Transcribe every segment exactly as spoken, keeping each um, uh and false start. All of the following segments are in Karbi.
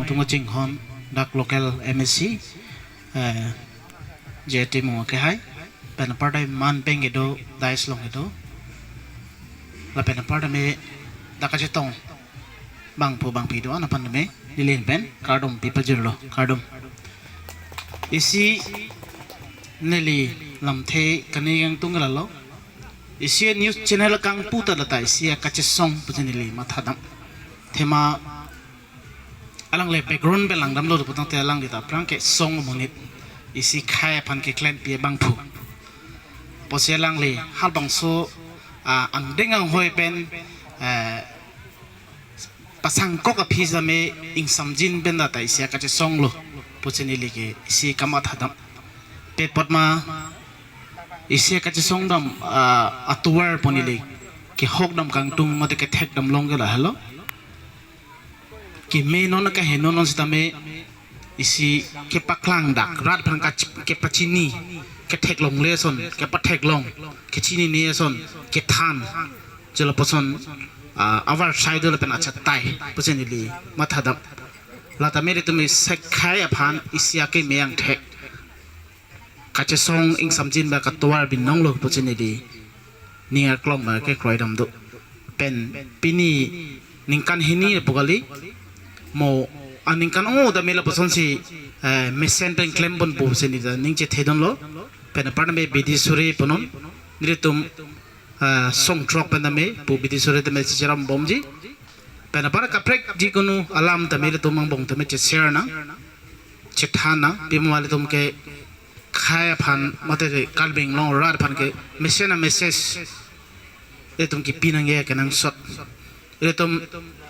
Tung chinghon dak local M A C, eh, J T Mung ke hai, pen apar dai man pen kedo, dais along kedo. Lapen apar tame dak kachetong bangphu bangphi do-an aphan tame neli ahin pen kardom pi pajirlo, kardom. Isi neli lamthe kani kangtung lalo. Isi news channel kangpu ta lata isi kachesong pusi neli mathadam. Thema alangli background pen langdamlo pu tangte alangli ta aphrang ke song amonit isi khei aphan keklempi abangphu. Pusi alangli halabangso, ah, angdeng anghoi pen, eh, pasangkok aphi tame ingsamjin pen lata isi kachesonglo pusi neli ke isi kamathadam. Pet apot ma isi kachesongdam, ah, atovar pu neli kehokdam kangtung mate kethekdam along ke lahelo. Keme non kaheno non sitame isi kepaklang dak, rat aphan kach-, kepachini, ketheklongle ason, kepatheklong, kechinine ason, kethan, chelo puson, ah, avar side lapen achatai pusi neli mathadam. Latame ilitum isi khei aphan isi akeme angthek kachesong ingsamjin ba katovar binonglo pusi neli ning aklong ma kekroidam do. Pen pini ningkan hini pu kali, mo aningkan o tame lapusonsi, eh, mesen pen klem ponpo pusi neli ta ning chethedunlo. Pen apar tame bidi sore punon, nelitum, eh, song throk pen tame pu bidi sore tame chicheram bomji. Pen apar kaprek jikunu alam tame ilitum angbong tame che-share nang, chethan nang, pima ilitum ke khei aphan mate Karbi Anglong rat aphan kemesen a-message ilitum kepi nangji kenangsot. Ilitum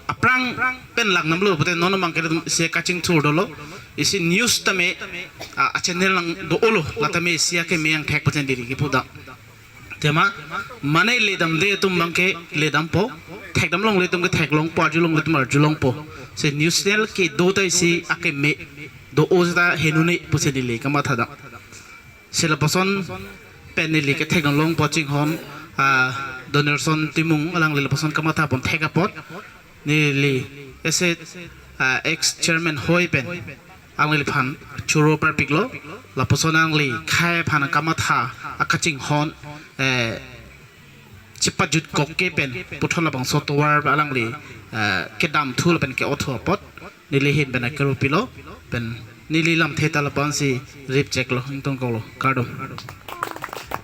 aphrang pen langdamlo pute non abang ke ilitum isi kachingthur dolo. Isi news tame, ah, a-channel nang do-olo, latame isi akeme angthek pusi neli kepudam. Thema mane ledamde atum abang ke ledampo, thekdam longle atum ke theklongpo, arju longle atum arjulongpo. Si news channel kedo ta isi akeme do-o seta henone pusi neli kamathadam. Si lapuson pen neli kethekdam longpo chinghon, ah, Donelson Timung, alangli lapuson kamatha pon thek apot neli ese, ah, ex chairman hoi pen alangliphan choro parpiklo, lapuson alangli khei aphan kamatha akachinghon, eh, chepajut kokke pen puthot labangso tovar alangli, eh, kedamthu lapen ke-othu apot neli ahin pen akero pilo, pen neli lamthe ta lapu-ansi rip cheklo, ingtong koklo, kardom.